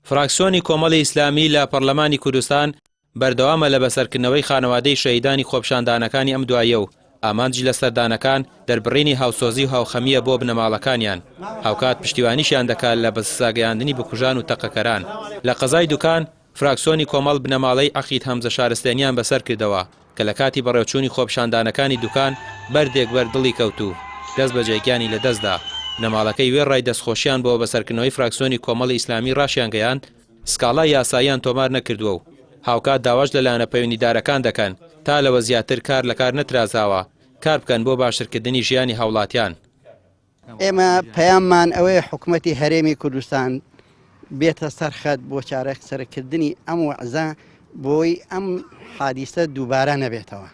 فراکسیۆنی کۆمەڵی ئیسلامی لە پەڕلەمانی کوردستان بەردەوامە لە بەسەرکردنەوەی خانەوادەی شەهیدانی خۆپیشاندانەکانی ئەم دواییە و ئامانجی لە سەردانەکان دەربڕینی هاوسۆزی و هاوخەمییە بۆ بنەماڵەکانیان، هاوکات پشتیوانیشیان دەکات لە بەسزاگەیاندنی بکوژان و تەقەکەران. لە قەزای دوکان، فراکسیۆنی کۆمەڵ بنەماڵەی عەقید هەمزە شارستێنیان بەسەرکردەوە کە لە کاتی بەڕێوچوونی خۆپیشاندانەکانی دوکان بەردێک بەر دڵی کەوت و دەستبەجێ گیانی لەدەستدا. بنەماڵەکەی وێڕای دەستخۆشیان بۆ بەسەرکردنەوەی فراکسیۆنی کۆمەڵی ئیسلامی ڕاشیانگەیاند، سکاڵای یاساییان تۆمار نەکردووە و هاوکات داواش لە لایەنە پەیوەندیدارەکان دەکەن تا لەوە زیاتر کار لە کار نەترازاوە کار بکەن بۆ باشترکردنی ژیانی هاوڵاتیان. ئێمە پەیاممان ئەوەیە حکومەتی هەرێمی کوردستان بێتە سەر خەت بۆ چارەسەرکردنی ئەم وەعزە بۆی ئەم حادیسە دووبارە نەبێتەوە.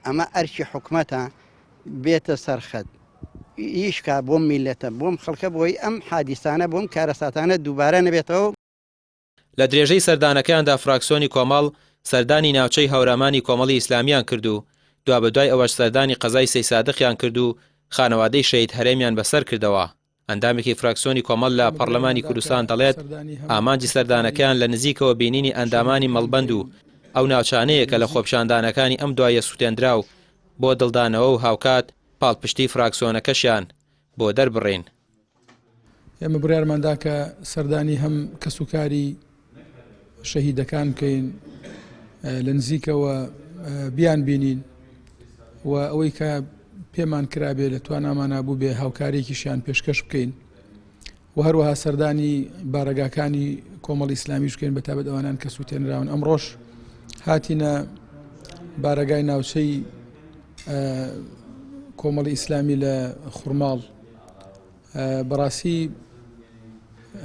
ئەمە ئەرکی حکومەتە بێتە سەر خەت ئیش کا بۆم میلەتە بۆم خەڵکە بۆی ئەم حادیسانە بۆم کارەساتانە دووبارە نەبێتەوە. لە درێژەی سەردانەکەیاندا فراکسیۆنی کۆمەڵ سەردانی ناوچەی هەورامانی کۆمەڵی ئیسلامیان کرد و دوابەدوای ئەوەش سەردانی قەزای سەیسادقیان کرد و خانەوادەی شەهید هەرێمیان بەسەر کردەوە. ئەندامێکی فراکسیۆنی کۆمەڵ لە پەڕلەمانی کوردستان دەڵێت، ئامانجی سەردانەکەیان لە نزیکەوە بینینی ئەندامانی مەڵبەند و ئەو ناوچانەیە کە لە خۆپیشاندانەکانی ئەم دواییە سوتێندراو بۆ دڵدانەوە و هاوکات پاڵپشتی فراکسیۆنەکەشیان بۆ دەربڕین. ئێمە بڕیارمان دا کە سەردانی هەم کەسوکاری شەهیدەکان بکەین لە نزیکەوە بیان بینین و ئەوەی کە پێمان کرابێ لە توانامانە بوو بێ هاوکارێکیشیان پێشکەش بکەین و هەروەها سەردانی بارەگاکانی کۆمەڵی ئیسلامیش بکەین بە تابەت ئەوانان کە سووتێنراون ئەمڕۆش هاتینە بارەگای ناوچەی کۆمەڵی ئیسلامی لە خورماڵ بەڕاستی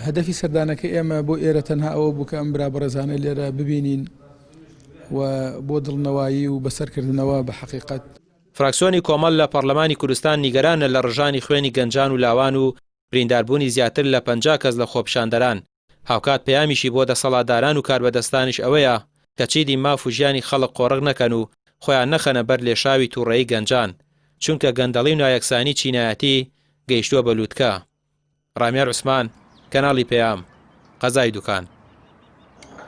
هەدەفی سەردانەکە ئێمە بۆ ئێرە تەنها ئەوە بوو کە ئەم برا بەڕێزانە لێرە ببینین و بۆ دڵنەوایی و بەسەرکردنەوە بە حەقیقەت. فراکسیۆنی کۆمەڵ لە پەڕلەمانی کوردستان نیگەرانە لە ڕژانی خوێنی گەنجان و لاوان و برینداربوونی زیاتر لە 50 کەس لە خۆپیشاندەران، هاوکات پەیامیشی بۆ دەسەڵاتداران و کاربەدەستانیش ئەوەیە کە چیدی ماف و ژیانی خەڵک قۆرغ نەکەن و خۆیان نەخەنە بەر لێشاوی توڕەیی گەنجان، چونکە گەندەڵی و نایەکسانی چینایەتی گەیشتووە بە لوتکە. ڕامیار عوسمان، کەناڵی پەیام، قەزای دوکان.